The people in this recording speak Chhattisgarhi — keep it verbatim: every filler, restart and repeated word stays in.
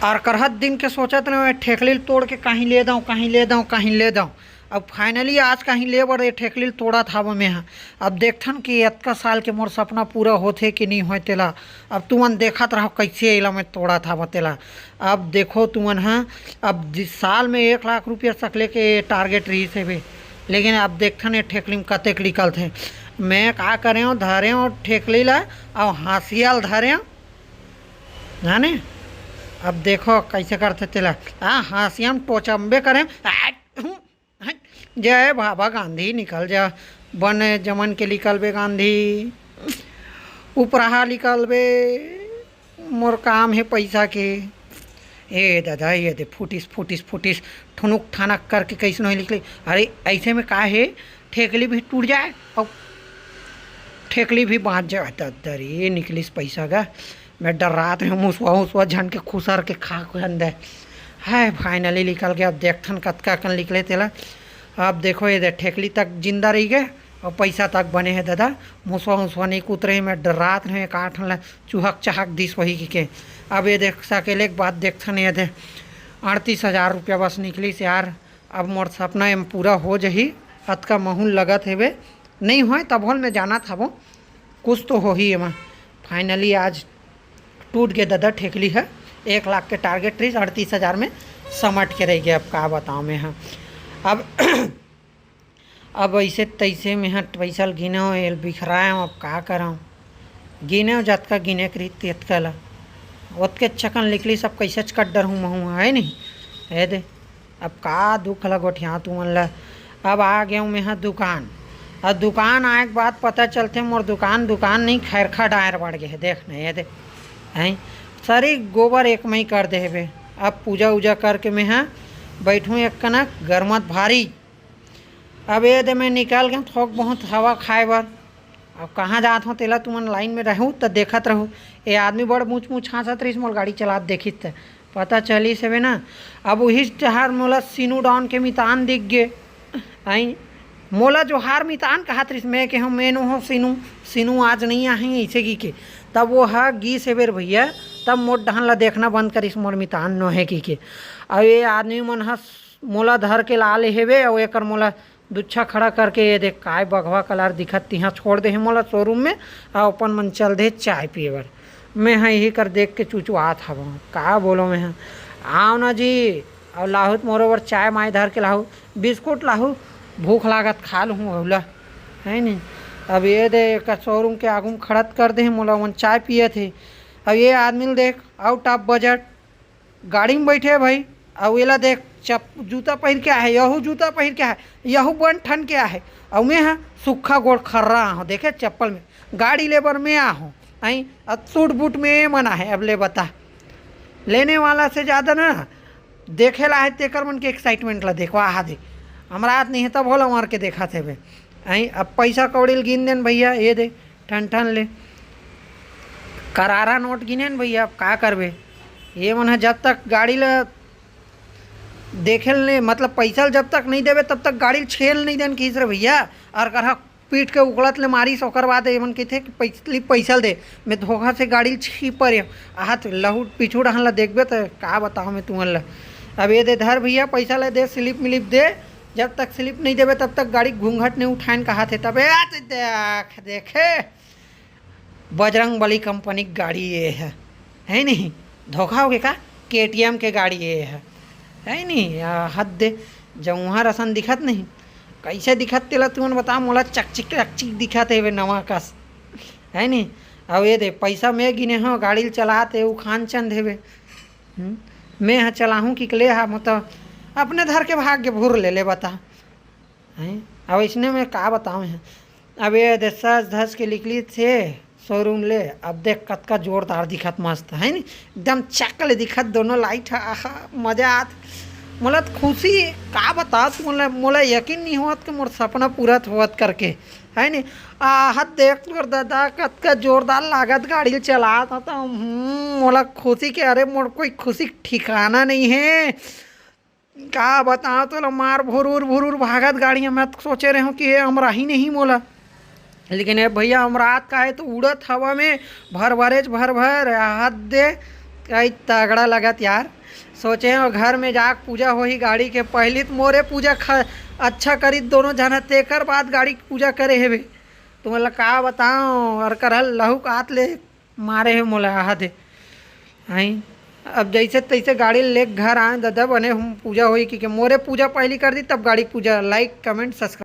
अउ करहत दिन के सोचत रहे, ठेकली ल तोड़ के कहीं ले दऊँ, कहीं ले दऊँ, कहीं ले दऊँ। अब finally आज कहीं ले बर ये ठेकली ल तोड़त हव में ह। अब देखथन कि अतका साल के मोर सपना पूरा होथे कि नहीं होय तेला। अब तुमन देखत रहो कैसे एला मैं तोड़त हव तेला। अब देखो तुमन ह, अब जिस साल में एक लाख रुपया सकले के target रहिस हेबे, लेकिन अब देखथन ये ठेकली में कतेक निकलथे। मैं का करेंव, धरेंव ठेकली ला अउ हाँसिया ल धरेंव, जाने। अब देखो कैसे करथे तेला। हाँ, हाँसिया में टोचम्बे करेंव। आ, हूँ, हट, जय बाबा गांधी, निकल जा, बन जमन के निकलबे गांधी, उपराहा निकलबे, मोर काम हे पैसा के। ए दादा, ये दे फुटिस, फुटिस, फुटिस, ठुनुक ठानक करके कैसनो ही निकले। अरे, ऐसे में का हे, ठेकली भी टूट जाए अउ ठेकली भी बाँच जाए। दादा रे, निकलिस पैसा गा। मैं डर्रात रहेंव, मुसवा उसवा झन के खुसर के खा खुन दे। हाय, finally निकल गे। अब देखथन कतका कन निकले तेला। अब देखो, ये दे ठेकली तक जिंदा रहि गे अउ पैसा तक बने हे दादा। मुसवा उसवा नहीं कुतरे, मैं डर्रात रहेंव, एक आठ ला चुहक चहक दिस होही कहिके। अब ये देख सकेले के बाद देखथन, ये दे अड़तीस हजार रुपया बस निकलिस यार। अब मोर सपना एम पूरा हो जही, अतका महूँ ल लगत हेबे। नहीं होय तभो ले मैं जानत हवों, कुछ तो होही एमा। Finally आज टूट गे ददा ठेकली ह, एक लाख के target रहिस, अड़तीस हजार में समट के रहि गे। अब का बताओं मैं ह, अब अब ऐसे तैसे में ह पैसा ल गिनेंव, एल बिखराएंव, अब का करंव। गिनेंव जतका गिने के रहिस तेतका ला, ओतके चकन निकलिस, अब कैसेच कट डरहूँ महूँ, हे नहीं? हे दे, अब का दुख ला गोठियावंव तुमन ला। अब आ गेंव मैं ह दुकान। अब दुकान आए के बाद पता चलथे मोर दुकान, दुकान नहीं, खैरखा डायर बढ़ गे हे। देख न, ये दे, हैं, सरी गोबर एक मई कर दे हेबे। अब पूजा उजा करके मैं ह बैठहूँ एक कनक, गरमत भारी। अब ये दे मैं निकल गेंव थोक बहुत हवा खाए बर। अब कहाँ जात हों तेला तुमन line में रहू त देखत रहू। ये आदमी बड़ मुँच मुँच हाँसत रहिस, मोर गाड़ी चलात देखिस त पता चलिस हेबे ना। अब उहिच डहर मोला सीनू डॉन के मितान दिख गे। आई, मोला जोहार मितान कहत रहिस, मैं केहेंव, मैं नो हों सीनू, सीनू आज नहीं आहे, ऐसे कहिके। तब वो ह गिस हेबे रे भैया, तब मोर डहन ला देखना बंद करिस, मोर मितान नो हे कहिके। अब ये आदमी मन ह मोला धर के ला ले हेबे, अउ एकर मोला दुच्छा खड़ा करके, ये देख, काय बघवा colour दिखत, तिहाँ छोड़ दे हे मोला showroom में, अउ अपन मन चल दे चाय पिए बर। मैं ह इही कर देख के चुचुआत हवं, का बोलों मैं ह। आव ना जी, अउ लाहू त मोरो बर चाय माय धर के लाहू, बिस्कुट लाहू, भूख लागत खा लूहूँ अउ ला, हे नी। अब ये दे, एकर showroom के आगू में खड़त कर दे हे मोला, ओमन चाय पियत हे। अब ये आदमी ल देख, out of budget, गाड़ी में बैठे हे भाई, अउ एला देख, चप-, जूता पहिर के आहे, यहू जूता पहिर के आहे, यहू बन ठन के आहे, अउ मैं ह सुक्खा गोड़ खर्रा आहूँ, देखे चप्पल में। गाड़ी ले बर मैं आहूँ, आई, अब suit boot में ये मन आहे, अब ले बता, लेने वाला से ज़्यादा ना देखे ला आहे, तेकर मन के excitement ला देखवा हा दे। हमरा हाथ नहीं हे, तब होला मार के देखत हेबे। आई, अब पैसा कौड़ी ल गिन देन भैया, ये दे, ठन ठन ले। करारा नोट गिनेन भैया, अब का करबे? ये मन ह जब तक गाड़ी ल देखे ल नहीं, मतलब पैसा ल जब तक नहीं देबे, तब तक गाड़ी ल छेल नहीं देन किहिस रे भैया। अउ करहा पीट के उकलत ले मारिस, ओकर बाद ये मन कहिथे कि "पैस-, ली पैसा ल दे।" मैं धोखा से गाड़ी ल छीपर आहूँ। आहत लहू पीछू डहन ल देखबे त का बताओं मैं तुमन ल। अब ये दे धर भैया, पैसा ल दे, slip मिलिप दे। जब तक slip नहीं देबे, तब तक गाड़ी घूंघट नहीं उठाएन कहत हे। तब ए, आ, ते देख, देखे, बजरंग बली company के गाड़ी ये हे, हे नहीं? धोखा हो गे का? KTM के गाड़ी ये हे, हे नहीं? आ, हद दे, जऊँहर असन दिखत नहीं, कैसे दिखत तेला तुमन बता, मोला चकचिक चकचिक दिखत हेबे नवा कस, हे नहीं? अब ये दे, पैसा मैं गिने हों, गाड़ी ल चलात हे, उ खान चंद हेबे। हम्म? मैं ह चलाहूँ कि ले हा, मतलब अपने धर के भाग के भूर ले ले बता। हैं? अब इसने में का बताऊँ है, अब ये दे सज धज के निकलिस हे showroom ले। अब देख कतका जोरदार दिखत, मस्त है नी, एकदम चक ले दिखत, दोनों light ह, आहा, मजा आत। मोला त खुशी का बताओ तुमन ला, मोला यकीन नहीं होवत कि मोर सपना पूरा होवत करके, है नी? आहत देख तोर दादा कतका जोरदार लागत गाड़ी ल चलात ह, त, हम्म, मोला खुशी के, अरे मोर कोई खुशी के ठिकाना नहीं है। का बताओ तोला, मार भुरुर भुरुर भागत गाड़ी ह। मैं त सोचे रहेंव कि ये अमराही नहीं मोला, लेकिन ये भैया अमरात का है तो उड़त हवा में भर भरेच भर भर आहत दे। कई तगड़ा लगत यार। सोचे हो घर में जाके पूजा होही गाड़ी के, पहली तो मोरे पूजा ख-, अच्छा करी दोनों झन, तेकर बाद गाड़ी के पूजा करे हेबे। तुम्हारा का बताओ, अर करहल लहू कात ले मारे हे मोला आहा दे। आई, अब जैसे तैसे गाड़ी ले घर आए दादा, बने हम पूजा होई कि के मोरे पूजा पहली कर दी, तब गाड़ी के पूजा। Like, comment, subscribe।